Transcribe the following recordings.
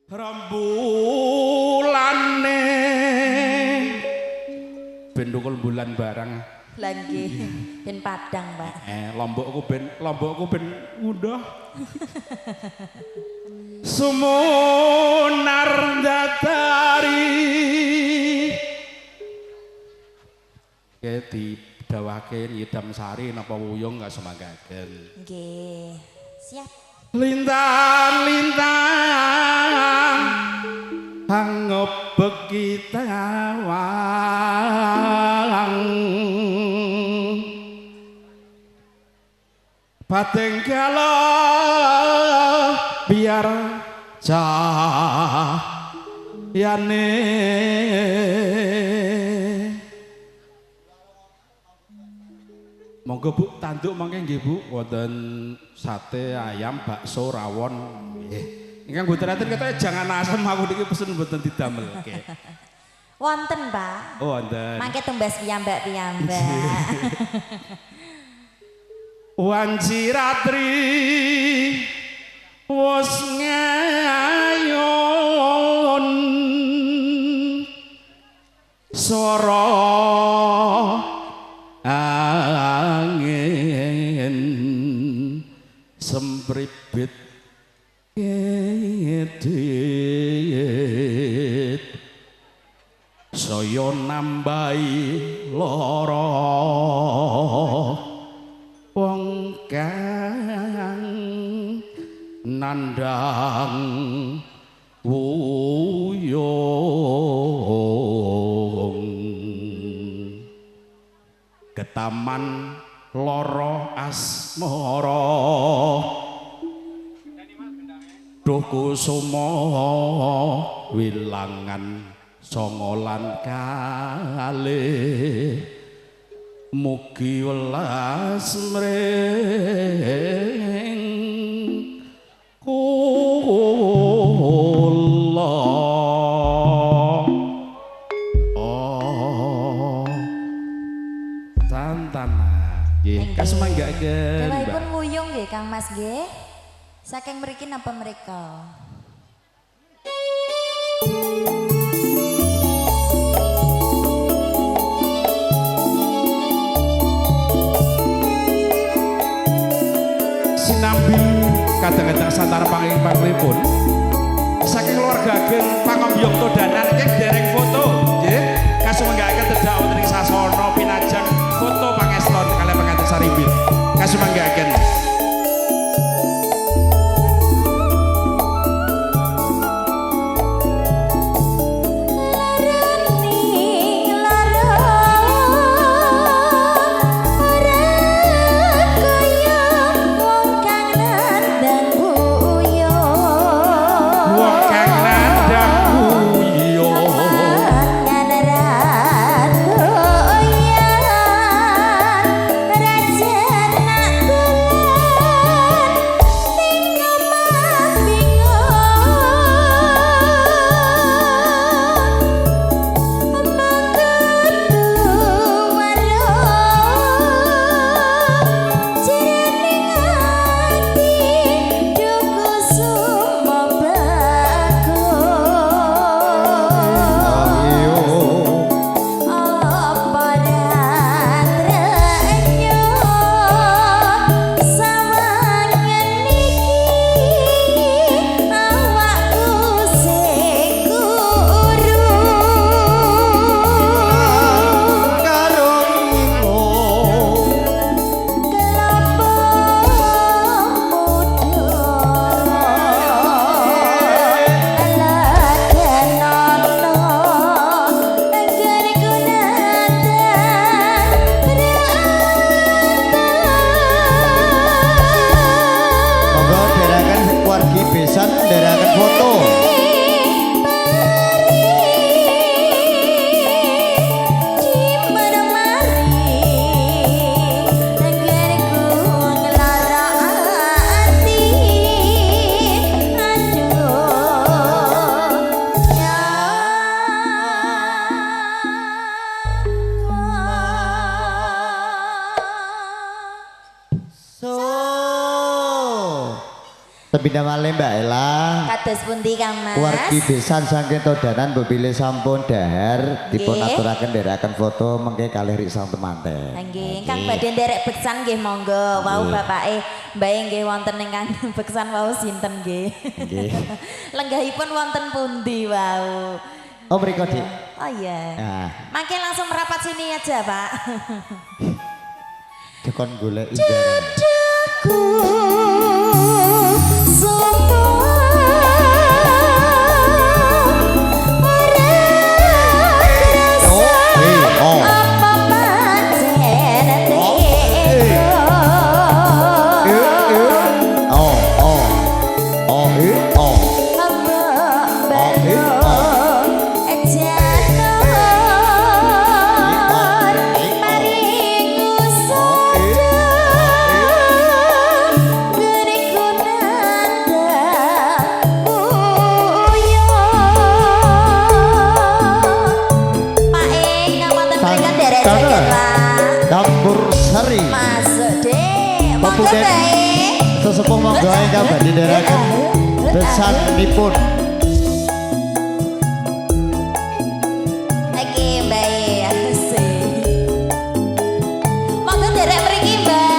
Rembulane ben dukul bulan barang. Lah nggih, ben padang, Pak. Lombokku ben ngunduh. Sumunar datari. Ke didhawuhake nyidam sari napa wuyung kasemanggaken. Nggih, siap. Lintang-lintang hangobeki tawang patenggala biar cahyane. Monggo Bu, tanduk mangke nggih Bu, wonten sate ayam, bakso, rawon. Nggih. Ingkang mboten enten ketoke jangan asem aku niki pesen mboten didamelke. Wonten, Pak. Oh, wonten. Mangke tumbas piyambak-piyambak. Wanci ratri wis ngayon swara angin sempribit kedit saya nambahi lara wong kang nandhang wuyung ketaman lara asmara duh kusuma wilangan songolan kalih mugi welas mring kula. Oh santana nggih kasemanggaken. Dawuhipun wuyung nggih Kang Mas nggih. Saking mriki napa mriko? Sinambi kadang-kadang santana panglipun saking keluarga ageng Pangombyong Todanan nggih dereng foto nggih kasumanggaaken tedhak wonten ing sasana pinajang foto pangeston kalih pengantin sarimbit kasumanggaaken. Raja nak Tepindah malih, Mbak Ella. Kados pundi, Kang Mas? Wargi besan saking Todanan mbok sampun dahar dipun aturaken nderekaken foto mengke kalih riksang temanten. Nggih, ingkang badhe nderek beksan nggih monggo. Wau bapake mbae nggih wonten ingkang beksan wau sinten nggih? Nggih. Lenggahipun wonten pundi wau? Oh, mriko, Dik. Oh iya. Nah. Mangke langsung merapat sini aja, Pak. Dikon golek injaran. Dadaku Sari. Masuk deh. Monggo bae. Sesepuh monggo ingkang badhe ndherekaken besanipun. Oke, bae. Asik. Monggo nderek mriki, Mbah.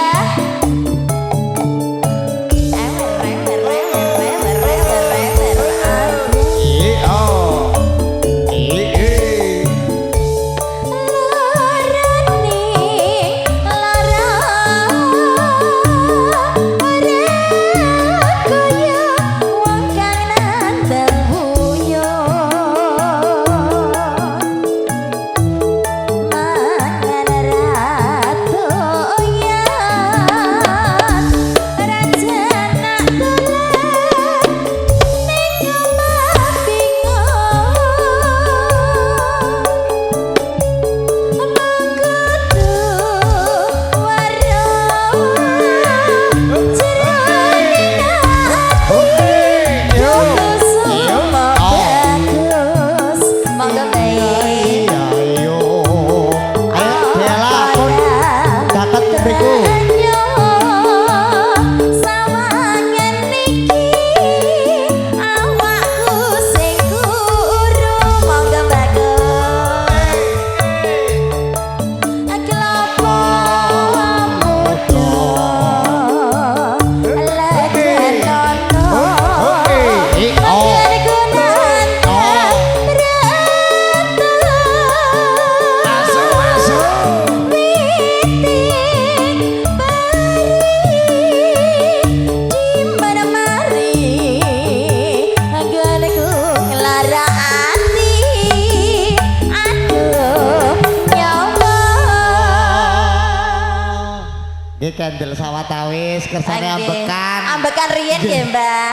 Nggih kendel sawetawis kersane ambekan. Ambekan riyen nggih, Mbah.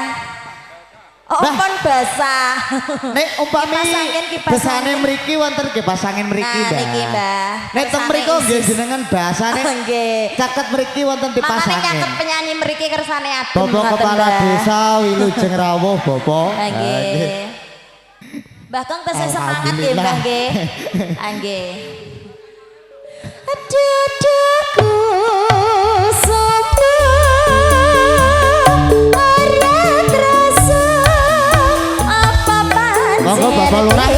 Oh, pun basah. Nek umpami besane mriki wonten kipas angin mriki, Mbah. Nah niki, Mbah. Nek teng mriku nggih jenengan basane. Nggih. Caket mriki wonten kipas angin. Makane caket penyanyi mriki kersane adem. Bapak kepala desa wilujeng rawuh, Bapak. Nggih. Mbah Kong tesih semangat nggih, Mbah nggih. Nggih. Dadaku monggo Bapak Lurah.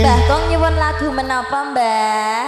Mbah Kong nyuwun lagu menapa, Mbah?